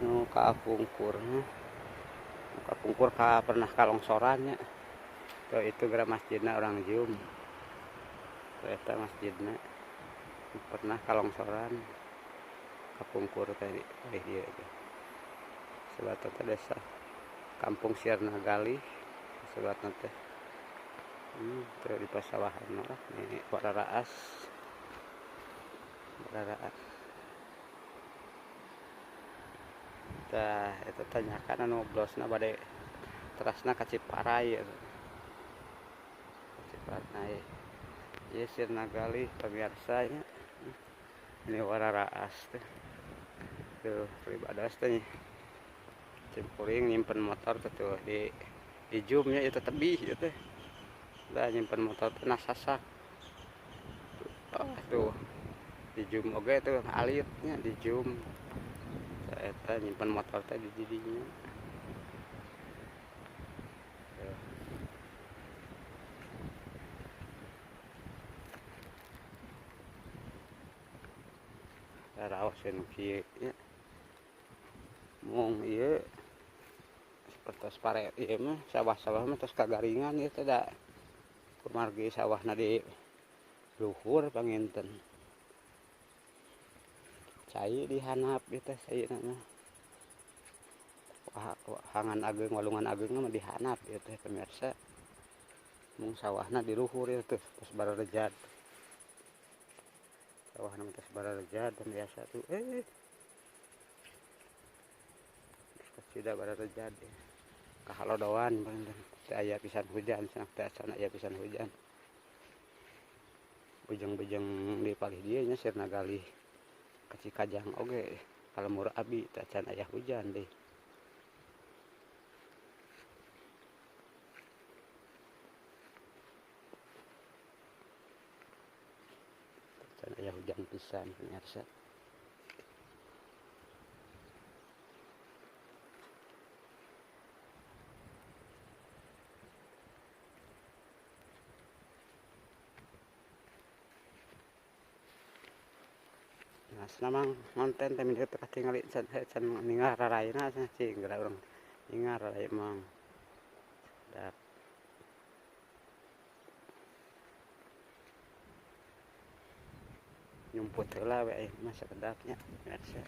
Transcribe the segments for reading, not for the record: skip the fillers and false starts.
Nu kapungkur. Nu kapungkur ka pernah kalongsoran nya. Tuh itu geura masjidna orang Jum. Tuh eta masjidna pernah kalongsoran kapungkur teh di dieu teh. Sebatna teh desa Kampung Sirnagalih sebatna teh. Tuh di pasawahan lah ini wararaas. Wararaas. Tah eta tanyakan anu blosna bade terasna ka Ciparai eta. Ciparai. Ieu Sirnagalih pemirsa nya. Ini wararaas teh. Tuh pribados teh nya. Cimpuring nyimpen motor teh tuh di jumnya ieu teh tebih ieu teh. Lah nyimpen motor teh nasasak. Oh, tuh di jum oge tuh alitnya di jum. Eta nyimpen motor teh di didinya. Raoseun kieu nya. Mung ieu sapertos pare ieu mah sawah-sawah mah tos kagaringan ieu teh da. Kumargi sawahna di luhur panginten. Cai dihanap ieu teh caina mah. Hangan ageung walungan ageung mah dihanap ieu teh pemirsa. Mung sawahna di luhur ieu teh tos bararejad. Sawahna mah tos bararejad dan biasa tuh sudah bararejad ya. Kahalodoan panginten teu aya pisan hujan cenah teh acan aya pisan hujan. Bejeng-bejeng di palih dieu nya Sirnagalih ka Cikajang oge ka lembur abi teh acan aya hujan deui. Acan aya hujan pisan pemirsa. Nah, senamang konten teh minta teh tingali can can ningal raraina cenah cing geura urang ningal rarai mang. Dap. Nyumput heula we aya mah sakedapnya pemirsa.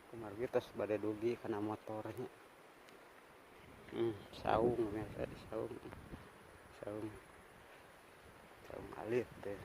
Kumargi tos bade dugi kana motornya. Saung pemirsa, saung. Saung. Saung alit teh.